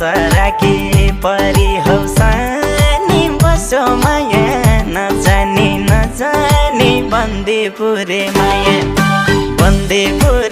आशा राखी परी हौ सानी बस्यो माया नजानी नजानी बन्दीपुरे माया बन्दीपुर